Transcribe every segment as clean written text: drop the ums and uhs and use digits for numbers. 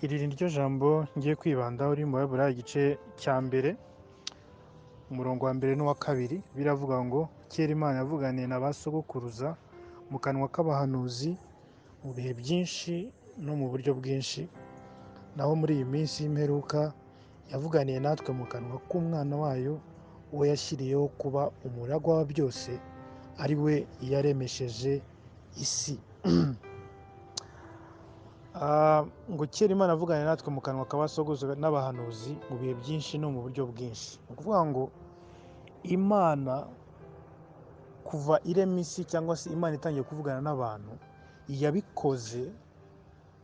Iri ni ryo jambo ngiye kwibandaho riri mu Baheburayo igice cya mbere, umurongo wa mbere n'uwa kabiri. Biravuga ngo kera Imana yavuganiye na ba sogokuruza mu kanwa k'abahanuzi mu bihe byinshi no mu buryo bwinshi, naho muri iyi minsi y'imperuka yavuganiye natwe mu kanwa k'Umwana wayo, uwo yashyiriyeho kuba umuragwa wa byose, ari we yaremesheje isi. Ngo kera Imana yavuganye natwe mu kanwa ka ba sogokuruza n'abahanuzi mu bihe byinshi no mu buryo bwinshi. Ni ukuvuga ngo Imana kuva irema isi, cyangwa se Imana itangiye kuvugana n'abantu, yabikoze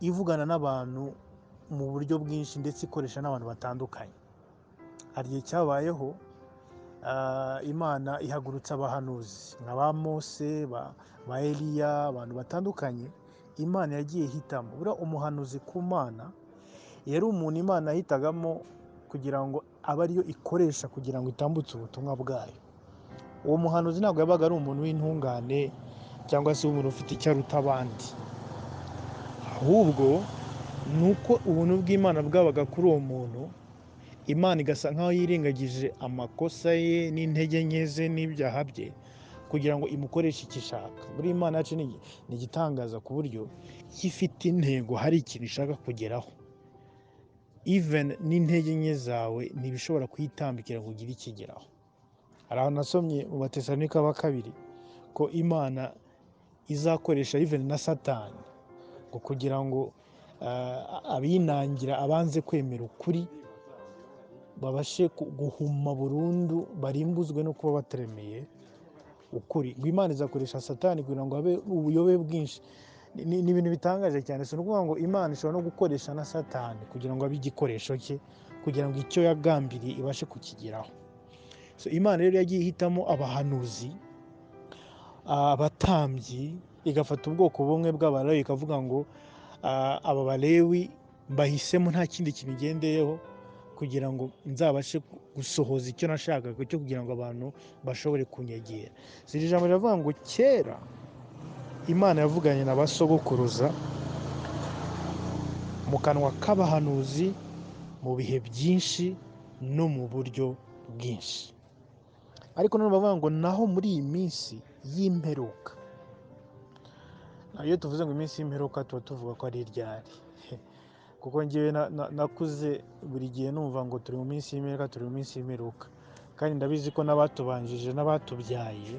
ivugana n'abantu mu buryo bwinshi ndetse ikoresha n'abantu batandukanye. Hari igihe cyabayeho Imana ihagurutsa abahanuzi nka ba Mose, ba Eliya, abantu batandukanye Imana yagiye ihitamo. Buriya umuhanuzi ku Mana yari umuntu Imana yahitagamo kugira ngo abe ariyo ikoresha kugira ngo itambutse ubutumwa bwayo. Uwo muhanuzi ntabwo yabaga ari umuntu w'intungane cyangwa se umuntu ufite icyo aruta abandi, ahubwo ni uko ubuntu bw'Imana bwabaga kuri uwo muntu, Imana igasa nkaho yirengagije amakosa ye n'intege nke ze n'ibyaha bye kugira ngo imukoreshe icyo ishaka. Buriya Imana yacu ni igitangaza ku buryo iyo ifite intego hari ikintu ishaka kugeraho, even n'intege nke zawe ntibishobora kuyitambikira ngo ugire ikigeraho. Hari ahantu nasomye mu Batesalonika ba kabiri ko Imana izakoresha even na Satani ngo kugira ngo abinangira, abanze kwemera ukuri, babashe guhuma burundu, barimbuzwe no kuba bataremeye ukuri. Ngo Imana izakoresha Satani kugira ngo habe ubuyobe bwinshi. Ni ibintu bitangaje cyane. Si ukuvuga ngo Imana ishobora no gukoresha na Satani kugira ngo abe igikoresho cye, kugira ngo icyo yagambiriye ibashe kukigeraho. So, Imana rero yagiye ihitamo abahanuzi, abatambyi, igafata ubwoko bumwe bw'Abalewi ikavuga ngo aba Balewi mbahisemo nta kindi kintu ngendeyeho kugira ngo nzabashe gusohoza icyo nashakaga cyo kugira ngo abantu bashobore kunyegera. Si iri jambo riravuga ngo kera Imana yavuganye na ba sogokuruza mu kanwa k'abahanuzi mu bihe byinshi no mu buryo bwinshi. Ariko none bavuga ngo naho muri iyi minsi y'imperuka. Iyo tuvuze ngo iminsi y'imperuka tuba tuvuga ko ari iryari, kuko njyewe nakuze buri gihe numva ngo turi mu minsi y'imperuka, turi mu minsi y'imperuka, kandi ndabizi ko n'abatubanjije n'abatubyaye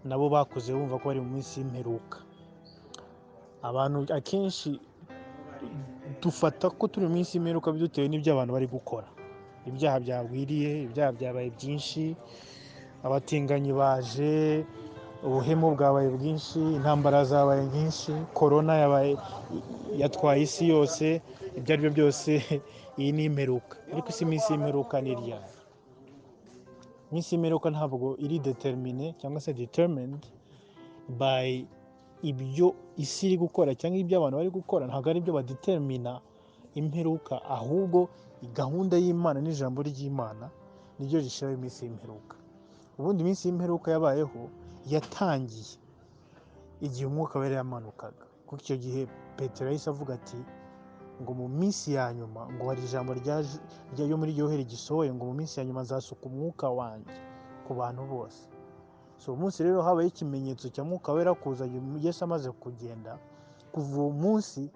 nabo bakuze bumva ko bari mu minsi y'imperuka. Abantu akenshi dufata ko turi mu minsi y'imperuka bitewe n'ibyo abantu bari gukora. Ibyaha byagwiriye, ibyaha byabaye byinshi, abatinganyi baje, ubuhemu bwabaye bwinshi, intambara zabaye nyinshi, korona yatwaye isi yose. Ibyo ari byo byose iyi ni imperuka. Ariko si iminsi y'imperuka ni ryari? Iminsi y'imperuka ntabwo iri determine cyangwa se determined by ibyo isi iri gukora cyangwa ibyo abantu bari gukora, ntabwo ari byo badetermina imperuka, ahubwo gahunda y'Imana n'ijambo ry'Imana niryo rishyiraho iminsi y'imperuka. Ubundi iminsi y'imperuka yabayeho yatangiye igihe umwuka wera yamanukaga, kuko icyo gihe Petero yahise avuga ati ngo mu minsi ya nyuma, ngo hari ijambo ryo muri Yoheli gisohoye ngo mu minsi ya nyuma nzasuka umwuka wanjye ku bantu bose. So uwo munsi rero habaye ikimenyetso cya mwuka wera kuza Yesu amaze kugenda. Kuva uwo munsi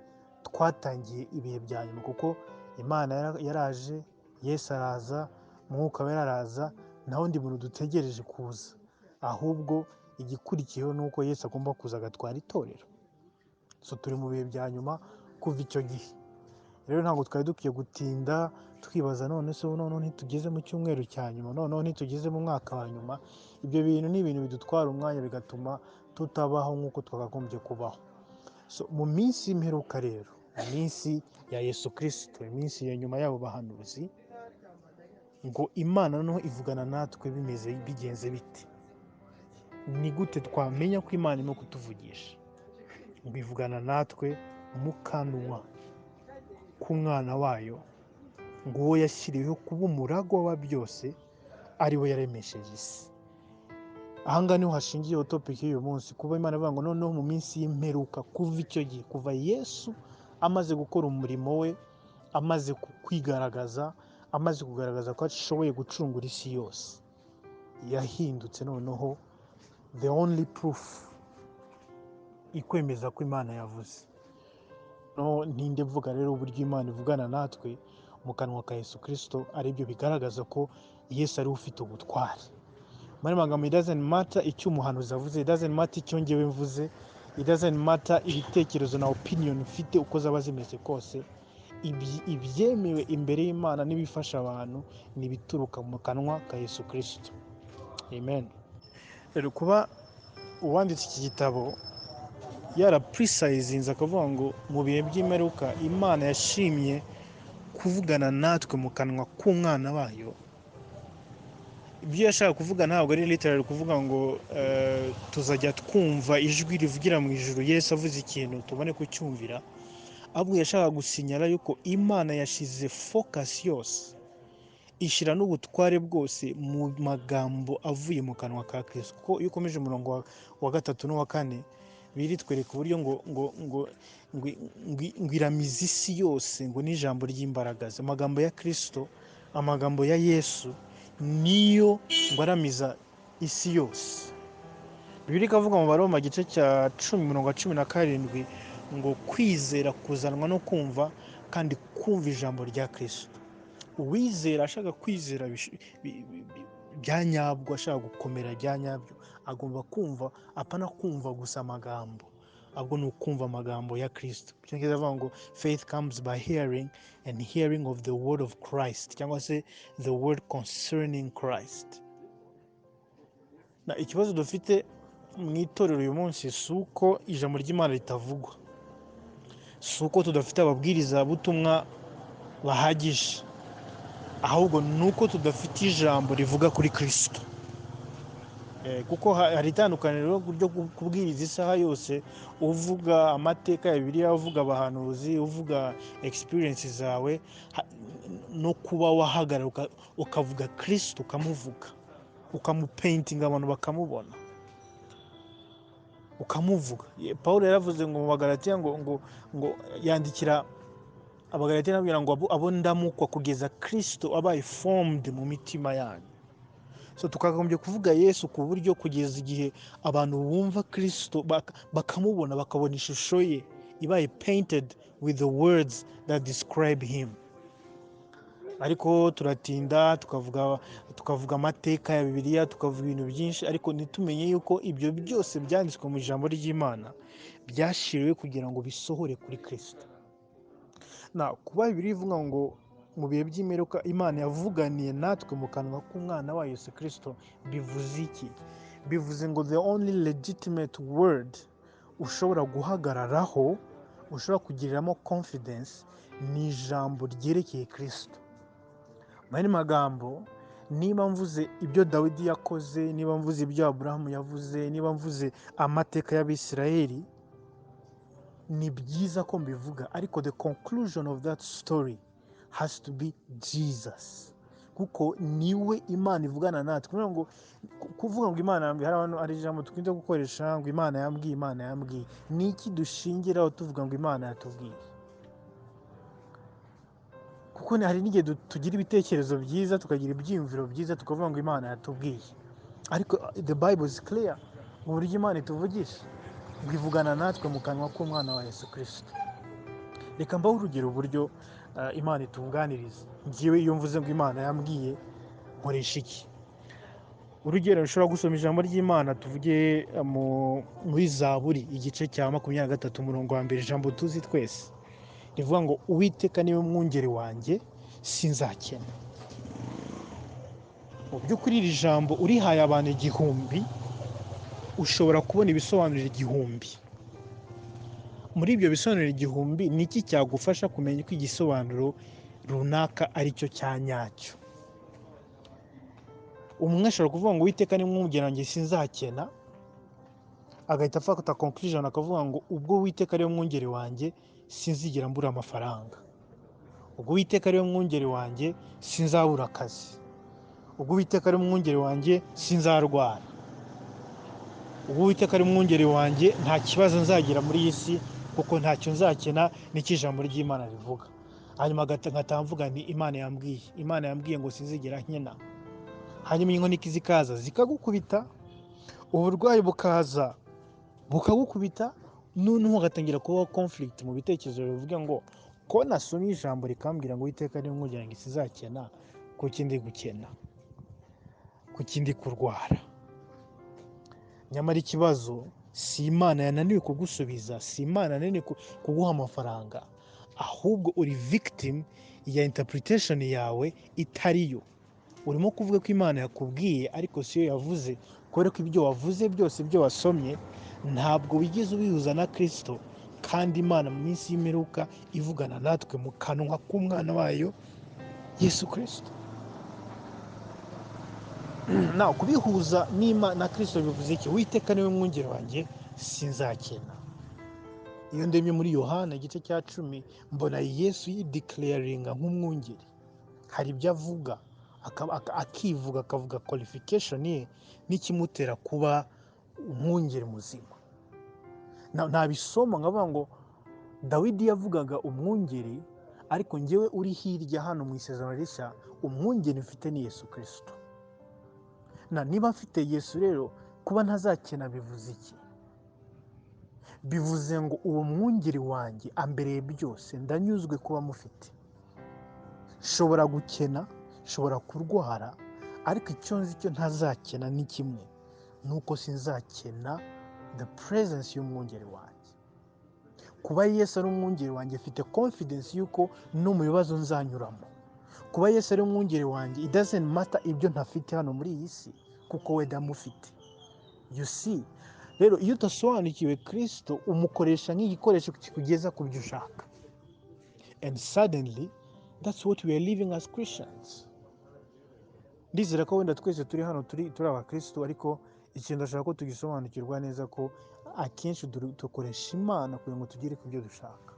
twatangiye ibihe bya nyuma, kuko Imana yaraje, Yesu araza, umwuka wera araza, nta wundi muntu dutegereje kuza, ahubwo igikurikiyeho ni uko Yesu agomba kuza agatwara itorero. So turi mu bihe bya nyuma kuva icyo gihe. Rero ntabwo twari dukwiye gutinda twibaza none se noneho ntitugeze mu cyumweru cya nyuma, noneho ntitugeze mu mwaka wa nyuma. Ibyo bintu ni ibintu bidutwara umwanya bigatuma tutabaho nk'uko twakagombye kubaho. So mu minsi y'imperuka rero, mu minsi ya Yesu Kristo, iminsi ya nyuma y'abo bahanuzi, ngo Imana noneho ivugana natwe bimeze bigenze bite? Ni gute twamenya ko Imana irimo kutuvugisha? Ngo ivugana natwe mu kanwa k'Umwana wayo, ngo uwo yashyiriweho kuba umuragwa wa byose, ari we yaremesheje isi. Aha ngaha niho hashingiye topic y'uyu munsi, kuba Imana ivuga ngo noneho mu minsi y'imperuka, kuva icyo gihe, kuva Yesu amaze gukora umurimo we, amaze kwigaragaza, amaze kugaragaza ko ashoboye gucungura isi yose, yahindutse noneho the only proof ikwemeza ko Imana yavuze. No ntinde mvuga rero uburyo Imana ivugana natwe mu kanwa ka Yesu Kristo, aribyo bigaragaza ko Yesu ariwe ufite ubutware. Muri magambo, it doesn't matter icyo umuhanuzi avuze, it doesn't matter icyo njyewe mvuze, it doesn't matter ibitekerezo na opinion mfite uko zaba zimeze kose, ibyemewe imbere y'Imana n'ibifasha abantu ni ibituruka mu kanwa ka Yesu Kristo. Amen. Rero kuba uwanditse iki gitabo yaraprecisinze akavuga ngo mu bihe by'imperuka Imana yashimye kuvugana natwe mu kanwa k'umwana wayo, ibyo yashaka kuvuga ntabwo ari literally kuvuga ngo tuzajya twumva ijwi rivugira mu ijuru Yesu avuze ikintu tubone kucyumvira, ahubwo yashaka gusinyara yuko Imana yashize focus yose, ishyira n'ubutware bwose mu magambo avuye mu kanwa ka Kristo. Kuko iyo ukomeje umurongo wa 3 n'uwa 4 biritwereka uburyo ngo ngo ngo ngo ngo iramiza isi yose ngo n'ijambo ry'imbaraga ze. Amagambo ya Kristo, amagambo ya Yesu niyo ngo aramiza isi yose. Bibiliya ikavuga mu Baroma igice cya 10 umurongo wa 17 ngo kwizera kuzanwa no kumva, kandi kumva ijambo rya Kristo. Uwizera ashaka kwizera bya nyabwo, ashaka gukomera bya nyabyo, agomba kumva, apana kumva gusa amagambo, ahubwo ni ukumva amagambo ya Kristo. Icyongereza bavuga ngo faith comes by hearing and hearing of the word of Christ, cyangwa se the word concerning Christ. Na ikibazo dufite mu itorero uyu munsi si uko ijambo ry'Imana ritavugwa, si uko tudafite ababwiriza butumwa bahagije, ahubwo ni uko tudafite ijambo rivuga kuri Kristo. Kuko hari itandukaniro ryo kubwiriza isaha yose uvuga amateka ya Bibiliya, uvuga abahanuzi, uvuga experience zawe, no kuba wahagarara ukavuga Kristo, ukamuvuga, ukamupaintinga abantu bakamubona, ukamuvuga. Paulo yaravuze ngo mu Bagalatiya ngo ngo ngo yandikira Abagalatiya ababwira ngo abo ndamukwa kugeza Kristo abaye formed mu mitima yanyu. So tukagombye kuvuga Yesu ku buryo kugeza igihe abantu bumva Kristo bakamubona, bakabona ishusho ye ibaye painted with the words that describe him. Ariko turatinda tukavuga amateka ya Bibiliya, tukavuga ibintu byinshi, ariko ntitumenye yuko ibyo byose byanditswe mu ijambo ry'Imana byashiriwe kugira ngo bisohore kuri Kristo. Na kuba Bibiliya ivuga ngo mu bihe by'imperuka Imana yavuganiye natwe mu kanwa k'umwana wayo Yesu Kristo, bivuze iki? Bivuze ngo the only legitimate word ushobora guhagararaho, ushobora kugiriramo confidence, ni ijambo ryerekeye Kristo. Mu yandi magambo, niba mvuze ibyo Dawidi yakoze, niba mvuze ibyo Aburahamu yavuze, niba mvuze amateka y'Abisirayeli, ni byiza ko mbivuga, ariko the conclusion of that story has to be Jesus, kuko niwe Imana ivugana natwe. Kuvuga ngo, kuvuga ngo Imana yambwiye, hari abantu, hari ijambo dukunze gukoresha ngo Imana yambwiye, Imana yambwiye. Ni iki dushingiraho tuvuga ngo Imana yatubwiye? Kuko hari n'igihe tugira ibitekerezo byiza, tukagira ibyiyumviro byiza, tukavuga ngo Imana yatubwiye, ariko the Bible is clear mu buryo Imana ituvugisha, ngo ivugana natwe mu kanwa k'umwana wa Yesu Kristo. Reka mbahe urugero uburyo Imana itunganiriza. Njyewe iyo mvuze ngo Imana yambwiye, nkoresha iki? Urugero, ushobora gusoma ijambo ry'Imana, tuvuge muri Zaburi igice cya 23 umurongo wa 1, ijambo tuzi twese rivuga ngo Uwiteka niwe mwungeri wanjye sinzakena. Mu by'ukuri iri jambo urihaye abantu 1000 ushobora kubona ibisobanuro 1000. Muri ibyo bisobanuro 1000 ni iki cyagufasha kumenya ko igisobanuro runaka ari cyo cya nyacyo? Umwe ashobora kuvuga ngo Uwiteka ni mwungeri wanjye sinzakena, agahita afata conclusion akavuga ngo ubwo Uwiteka ari we mwungeri wanjye sinzigera mbura amafaranga, ubwo Uwiteka ari we mwungeri wanjye sinzabura akazi, ubwo Uwiteka ari mwungeri wanjye sinzarwara, ubwo Uwiteka ari mwungeri wanjye nta kibazo nzagira muri iyi si, Kuko ntacyo nzakena, nicyo ijambo ry'Imana rivuga. Hanyuma nkataha mvuga nti Imana yambwiye, Imana yambwiye ngo sinzigera nkena. Hanyuma inkoni zikaza zikagukubita, uburwayi bukaza bukagukubita, noneho ugatangira kubaho conflict mu bitekerezo bivuga ngo ko nasomye ijambo rikambwira ngo Uwiteka ni umwungeri ngo sinzakena, kuki ndi gukena, kuki ndi kurwara? Nyamara ikibazo si Imana yananiwe kugusubiza, si Imana yananiwe kuguha amafaranga, ahubwo uri victim ya interpretation yawe itariyo. Urimo kuvuga ko Imana yakubwiye ariko siyo yavuze, kubera ko ibyo wavuze byose, ibyo wasomye, ntabwo wigeze ubihuza na Kristo. Kandi Imana mu minsi y'imperuka ivugana natwe mu kanwa k'umwana wayo Yesu Kristo. Nawe kubihuza n'Imana na Kristo bivuze iki? Uwiteka niwe mwungeri wanjye, sinzakena. Iyo ndemye muri Yohana igice cya 10, mbona Yesu yideclaringa nk'umwungeri. Hari ibyo avuga, akivuga, akavuga qualification ye n'ikimutera kuba umwungeri muzima. Nabisoma nkavuga ngo Dawidi yavugaga umwungeri, ariko njyewe uri hirya hano mu isezerano rishya, umwungeri mfite ni Yesu Kristo. Na niba mfite Yesu rero, kuba ntazakena bivuze iki? Bivuze ngo uwo mwungeri wanjye ambereye byose, ndanyuzwe kuba mufite. Nshobora gukena, nshobora kurwara, ariko icyo nzi cyo ntazakena ni kimwe, nuko sinzakena the presence y'umwungeri wanjye. Kuba Yesu ari umwungeri wanjye, mfite confidence yuko no mu bibazo nzanyuramo. Kuba Yesu ari umwungeri wanjye, it doesn't matter ibyo ntafite hano muri iyi si, kuko we ndamufite. You see? Rero iyo udasobanukiwe Kristo, umukoresha nk'igikoresho kikugeza ku byo ushaka. And suddenly, that's what we are living as Christians. Ndizera ko wenda twese turi hano turi abakristo, ariko ikintu ndashaka ko tugisobanukirwa neza ko akenshi dukoresha Imana kugira ngo tugere ku byo dushaka.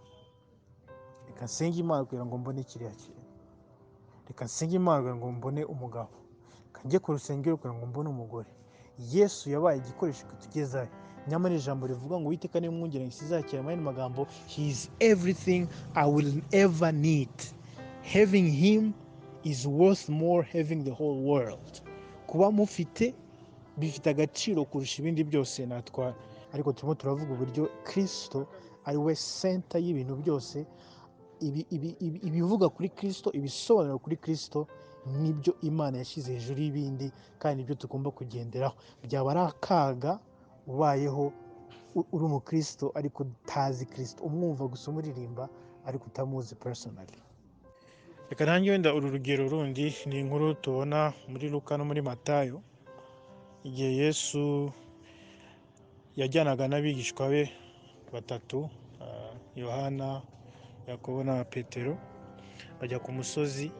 Reka nsenge Imana kugira ngo mbone kiriya kintu. Reka nsenge Imana kugira ngo mbone umugabo. Reka njye ku rusengero kugira ngo mbone umugore. Yesu yabaye igikoresho kitugezayo. Nyamara ijambo rivuga ngo Uwiteka niwe mwungeri wanjye, sinzakena, mu yandi magambo, he is everything I will ever need. Having him is worth more having the whole world. Kuba mufite bifite agaciro kurusha ibindi byose natwara. Ariko turimo turavuga uburyo Kristo ari we center y'ibintu byose. Ibivuga kuri Kristo, ibisobanuro kuri Kristo nibyo Imana yashyize hejuru y'ibindi, kandi nibyo tugomba kugenderaho. Byaba ari akaga ubayeho uri umukristo ariko utazi Kristo, umwumva gusa umuririmba ariko utamuzi personally. Reka ntange wenda uru rugero rundi, ni inkuru tubona muri Luka no muri Matayo, igihe Yesu yajyanaga n'abigishwa be batatu, Yohana, Yakobo na Petero, bajya ku musozi,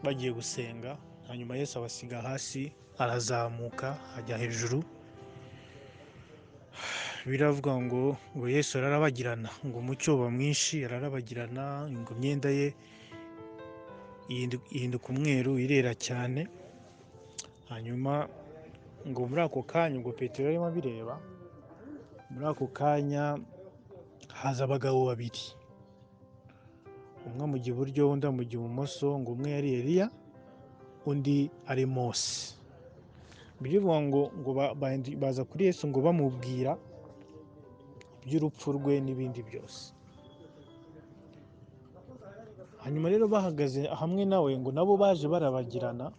bagiye gusenga. Hanyuma Yesu abasiga hasi, arazamuka ajya hejuru. Biravuga ngo Yesu ararabagirana, ngo umucyo uba mwinshi, ararabagirana, ngo imyenda ye ihinduka umweru, irera cyane. Hanyuma ngo muri ako kanya, ubwo Petero arimo abireba, muri ako kanya haza abagabo babiri, umwe amujya iburyo undi amujya ibumoso, ngo umwe yari Eliya undi ari Mose. Birivuga ngo baza kuri Yesu ngo bamubwira iby'urupfu rwe n'ibindi byose. Hanyuma rero bahagaze hamwe nawe, ngo nabo baje barabagirana,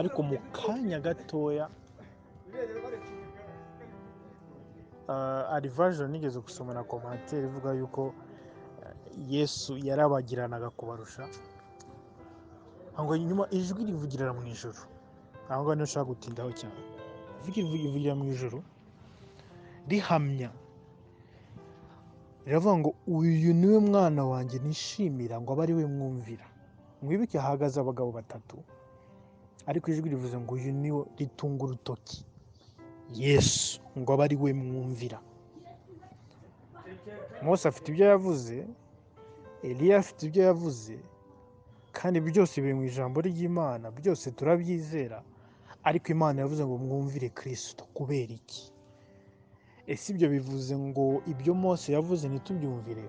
ariko mu kanya gatoya, hari version nigeze gusoma na commentaire ivuga yuko Yesu yarabagiranaga kubarusha. Ngo nyuma ijwi rivugirira mu ijuru. Aho ngaho niho nshaka gutindaho cyane. Ijwi rivugirira mu ijuru rihamya, riravuga ngo uyu niwe mwana wanjye nishimira, ngo abe ari we mwumvira. Mwibuke hahagaze abagabo batatu, ariko ijwi rivuze ngo uyu niwe, ritunga urutoki Yesu, ngo abe ari we mwumvira. Mose afite ibyo yavuze, Eliya afite ibyo yavuze, kandi byose biri mu ijambo ry'Imana, byose turabyizera, ariko Imana yavuze ngo mwumvire Kristo. Kubera iki? Ese ibyo bivuze ngo ibyo Mose yavuze ntitubyumvire?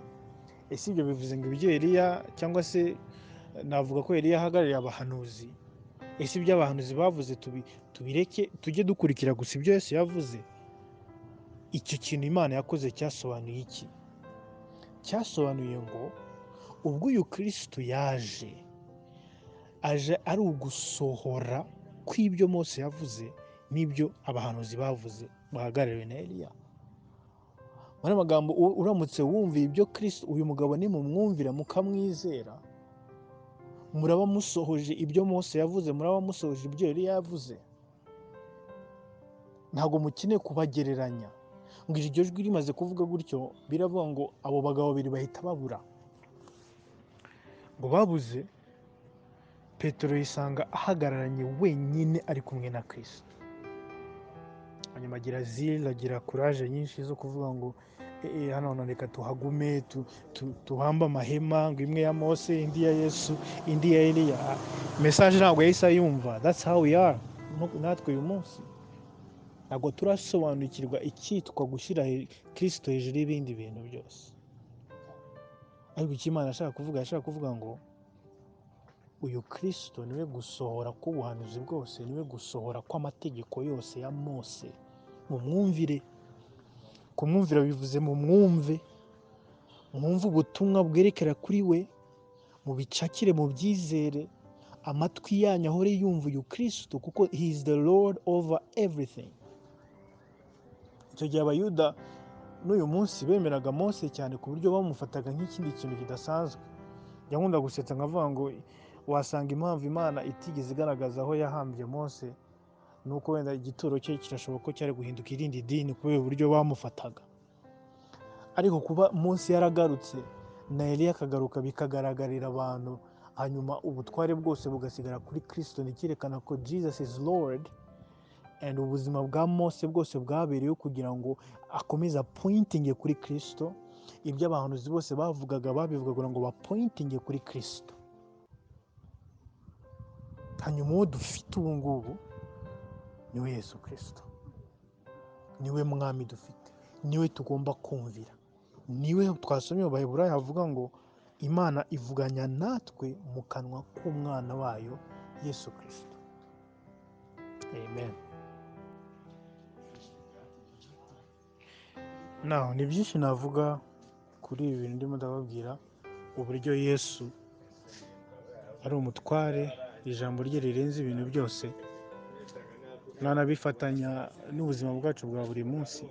Ese ibyo bivuze ngo ibyo Eliya, cyangwa se navuga ko Eliya ahagarariye abahanuzi, ese ibyo abahanuzi bavuze tubireke tujye dukurikira gusa ibyo Yesu yavuze? Icyo kintu Imana yakoze cyasobanuye iki? Cyasobanuye ngo ubwo uyu Kristo yaje, aje ari ugusohora kw'ibyo Mose yavuze n'ibyo abahanuzi bavuze bahagarariwe na Eliya. Muri magambo, uramutse wumviye ibyo Kristo, uyu mugabo nimumwumvira mukamwizera, muraba musohoje ibyo Mose yavuze, muraba musohoje ibyo Eliya yavuze. Ntabwo mukeneye kubagereranya. Ngo iryo jwi rimaze kuvuga gutyo, biravuga ngo abo bagabo babiri bahita babura. Ngo babuze, Petero yisanga ahagararanye wenyine ari kumwe na Kristo. Hanyuma agira zile, agira courage nyinshi zo kuvuga ngo hano reka tuhagume, tuhambe amahema, ngo imwe ya Mose, indi ya Yesu, indi ya Eliya. Message ntabwo yahise ayumva. That's how we are natwe uyu munsi. Ntabwo turasobanukirwa icyitwa gushyira Kristo hejuru y'ibindi bintu byose. Ariko icyo Imana ashaka kuvuga, ashaka kuvuga ngo uyu Kristo niwe gusohora k'ubuhanuzi bwose, niwe gusohora kw'amategeko yose ya Mose. Mumwumvire. Kumwumvira bivuze mumwumve, mwumve ubutumwa bwerekera kuri we, mubicakire, mubyizere, amatwi yanyu ahore yumva uyu Kristo, kuko he is the Lord over everything. Icyo gihe Abayuda n'uyu munsi bemeraga Mose cyane ku buryo bamufataga nk'ikindi kintu kidasanzwe. Njya nkunda gusetsa nkavuga ngo wasanga impamvu Imana itigeze igaragaza aho yahambye Mose ni uko wenda igituro cye kirashoboka ko cyari guhinduka irindi dini kubera uburyo bamufataga. Ariko kuba Mose yaragarutse na Eliya akagaruka bikagaragarira abantu, hanyuma ubutware bwose bugasigara kuri Kristo, ni icyerekana ko Jesus is Lord, and ubuzima bwa Mose bwose bwabereyeho kugira ngo akomeze apointinge kuri Kristo. Ibyo abahanuzi bose bavugaga babivugaga ngo bapointinge kuri Kristo. Hanyuma uwo dufite ubu ngubu niwe Yesu Kristo, niwe mwami dufite, niwe tugomba kumvira, niwe twasomye mu Baheburayo havuga ngo Imana ivuganya natwe mu kanwa k'umwana wayo Yesu Kristo. Amen. Now, ni byinshi navuga kuri ibi bintu ndimo ndababwira, uburyo Yesu ari umutware, ijambo rye rirenze ibintu byose, nanabifatanya n'ubuzima bwacu bwa buri munsi.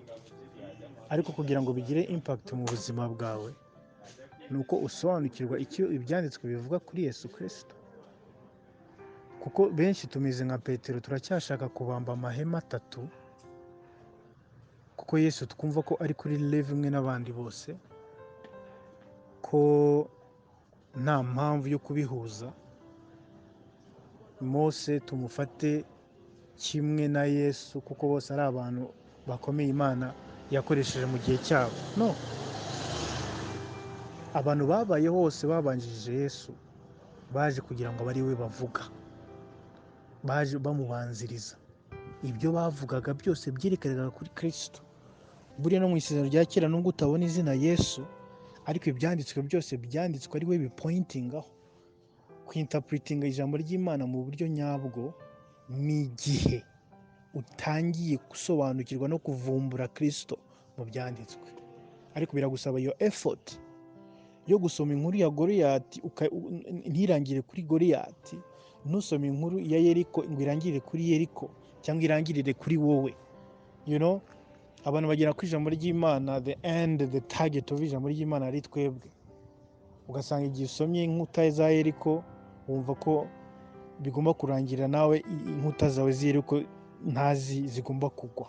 Ariko kugira ngo bigire impact mu buzima bwawe, ni uko usobanukirwa icyo ibyanditswe bivuga kuri Yesu Kristo. Kuko benshi tumeze nka Petero, turacyashaka kubamba amahema atatu, kuko Yesu twumva ko ari kuri level imwe n'abandi bose, ko nta mpamvu yo kubihuza. Mose tumufate kimwe na Yesu, kuko bose ari abantu bakomeye Imana yakoresheje mu gihe cyabo. No, abantu babaye hose babanjirije Yesu baje kugira ngo abe ari we bavuga, baje bamubanziriza. Ibyo bavugaga byose byerekanaga kuri Kristo. Buriya no mu isezerano rya kera, nubwo utabona izina Yesu, ariko ibyanditswe byose byanditswe ari we bipointingaho. Kwinterpretinga ijambo ry'Imana mu buryo nyabwo ni igihe utangiye gusobanukirwa no kuvumbura Kristo mu byanditswe. Ariko biragusaba iyo effort yo gusoma inkuru ya Goliyati ntirangire kuri Goliyati, ntusome inkuru ya Yeriko ngo irangirire kuri Yeriko cyangwa irangirire kuri wowe. Abantu bagera ku ijambo ry'Imana, the end, the target of ijambo ry'Imana ari twebwe. Ugasanga igihe usomye inkuta za Yeriko wumva ko bigomba kurangira nawe inkuta zawe z'Yeriko ntazi zigomba kugwa.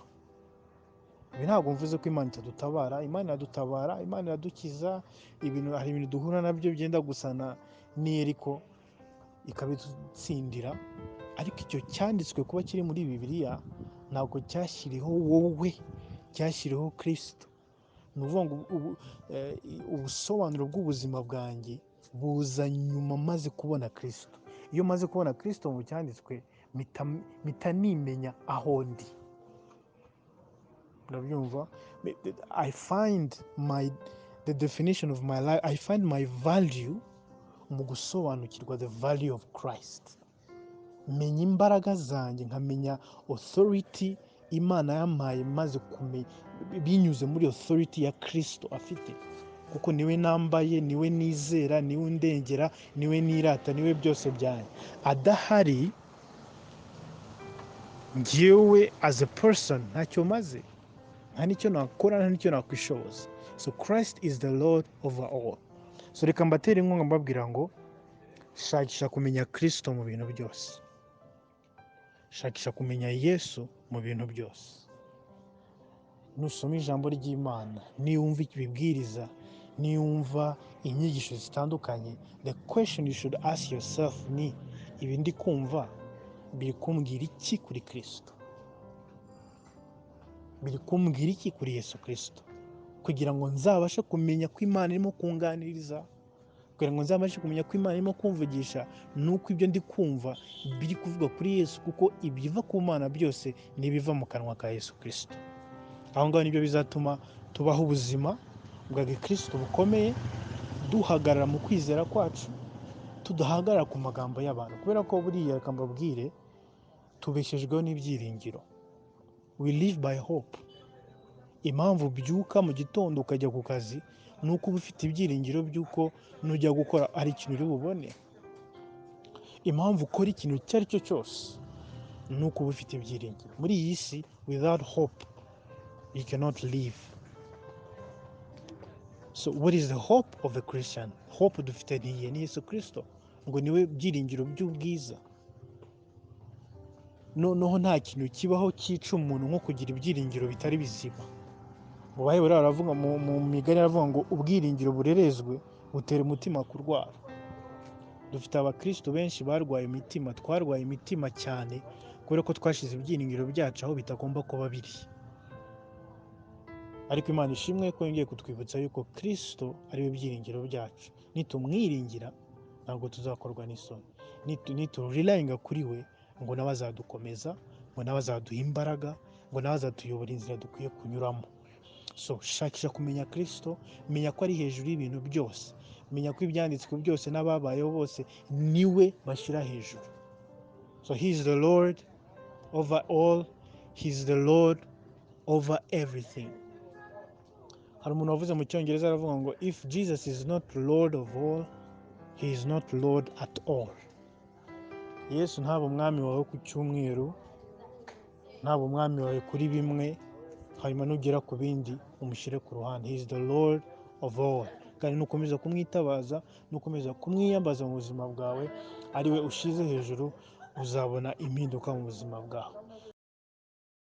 Ibi ntabwo mvuze ko Imana itadutabara, Imana iradutabara, Imana iradukiza. Hari ibintu duhura nabyo byenda gusana n'Yeriko ikabidutsindira, ariko icyo cyanditswe kuba kiri muri Bibiliya ntabwo cyashyiriweho wowe, cyashyiriweho Kristo. Ni ukuvuga ngo ubusobanuro bw'ubuzima bwanjye buza nyuma maze kubona Kristo. Iyo maze kubona Kristo mu cyanditswe, mpita nimenya aho ndi. Urabyumva? I find my the definition of my life, I find my value mu gusobanukirwa the value of Christ. Menya imbaraga zanjye, nkamenya authority Imana yampaye, maze kumenya binyuze muri authority ya Kristo afite, kuko niwe nambaye, niwe nizera, niwe undengera, niwe nirata, niwe byose byanjye. Adahari, njyewe as a person ntacyo maze, nta n'icyo nakora, nta n'icyo nakwishoboza. So Christ is the Lord over all. So reka mbatere inkunga mbabwira ngo shakisha kumenya Kristo mu bintu byose, shakisha kumenya Yesu mu bintu byose. Nusoma ijambo ry'Imana, niwumva ibibwiriza, niwumva inyigisho zitandukanye, the question you should ask yourself ni: ibi ndi kumva biri kumbwira iki kuri Kristo? Biri kumbwira iki kuri Yesu Kristo? Kugira ngo nzabashe kumenya ko Imana irimo kunganiriza, kugira ngo nzabashe kumenya ko Imana irimo kumvugisha, ni uko ibyo ndi kumva biri kuvuga kuri Yesu, kuko ibiva ku Mana byose ni ibiva mu kanwa ka Yesu Kristo. Aho ngaho nibyo bizatuma tubaho ubuzima bwa gikristo bukomeye, duhagarara mu kwizera kwacu, tudahagarara ku magambo y'abantu. Kubera ko buriya, reka mbabwire, tubeshejweho n'ibyiringiro. We live by hope. Impamvu ubyuka mu gitondo ukajya ku kazi ni uko uba ufite ibyiringiro by'uko nujya gukora hari ikintu uri bubone. Impamvu ukora ikintu icyo ari cyo cyose ni uko uba ufite ibyiringiro. Muri iyi si, without hope you cannot live. So what is the hope of a Christian? Hope dufite ni iyihe? Ni Yesu Kristo, ngo niwe byiringiro by'ubwiza. Noneho nta kintu kibaho cyica umuntu nko kugira ibyiringiro bitari bizima. Mu Baheburayo baravuga, mu Migani baravuga ngo ubwiringiro burerezwe butera umutima kurwara. Dufite abakristo benshi barwaye imitima, twarwaye imitima cyane kubera ko twashize ibyiringiro byacu aho bitagomba kuba biri. Ariko Imana ishimwe ko yongeye kutwibutsa yuko Kristo ari we byiringiro byacu. Nitumwiringira ntabwo tuzakorwa n'isoni. Niturelyinga kuri we, ngo nawe azadukomeza, ngo nawe azaduha imbaraga, ngo nawe azatuyobora inzira dukwiye kunyuramo. So shakisha kumenya Kristo, menya ko ari hejuru y'ibintu byose, menya ko ibyanditswe byose n'ababayeho bose niwe bashyira hejuru. So he is the Lord over all, he is the Lord over everything. Hari umuntu wavuze mu Cyongereza, aravuga ngo if Jesus is not Lord of all, he is not Lord at all. Yesu ntaba umwami wawe ku cyumweru, ntaba umwami wawe kuri bimwe, hanyuma nugera ku bindi umushyire ku ruhande. He is the Lord of all. Kandi nukomeza kumwitabaza, nukomeza kumwiyambaza mu buzima bwawe, ari we ushize hejuru, uzabona impinduka mu buzima bwawe.